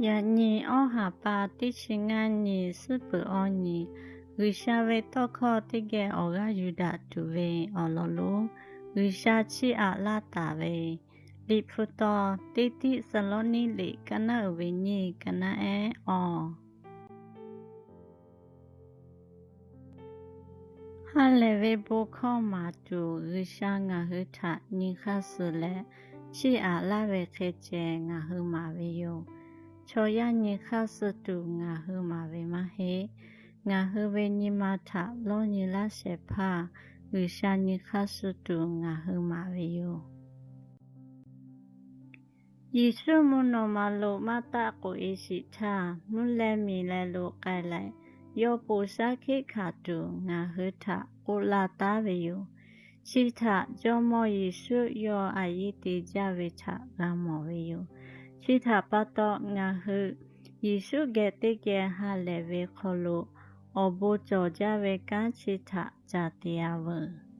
Yaꞈ nyi awˇ haˍ pa teˇ chi ngaˇ nyi, suhˉ peuˬ awˇ nyi, G'uiˬsha ve tawˇ hkawˇ teˇ geh awˬ g'aˇ yuˬ daꞈ tuˬ ve awˬ lawn lonˉ, G'uiˬsha chiˇ aꞈ laˇ taˍ ve Liꞈ hpu taw, teˇ tiˆ Saˍlawˇniˆ liꞈ ka naˉ uiˍ ve nyiˇ, ka naˉ ehˉ awˬ Ha lehˬ ve bon hkawˇ maˍ tuˬ G'uiˬsha ngaˬ hui htaꞈ nyi hk'aˇ suh leh, chiˇ aꞈ laˇ ve hk'e ceh ngaˬ hui maˍ ve yoˬ. Chaw yaˇ nyi hk'aˇ suh tuˬ ngaˬ hui maˍ ve maˇ heˆ. Ngaˬ hui ve nyi ma htaꞈ lawˇ nyi laˇ shehˍ hpaˇ G'uiˬsha nyi hk'aˇ suh tuˬ ngaˬ hui maˍ ve yoˬ. Yeˍsuˆ mvuhˇ naw ma lo maˇ taˆ k'oꞈ-e sheˍ htaˇ, mvuhˇ leh miˬ leh lo k'ai leh, yawˇ po shaˉ hkiˆ hkanˍ tuˬ ngaˬ hui htaꞈ k'oˆ laˇ taˉ ve yoˬ. Chi htaꞈ Jawˇmawˇ Yeˍsuˆ yawˇ a yiˇ te jaˇ ve htaꞈ g'a mawˬ ve yoˬ. Chi htaꞈ pa taw, ngaˬ hui Yeˍsuˆ geh teˇ geh ha lehˬ ve hk'aw lo awˬ bon cawˬ jaˇ ve kanˉ chi htaꞈ ca te-a veuˬ.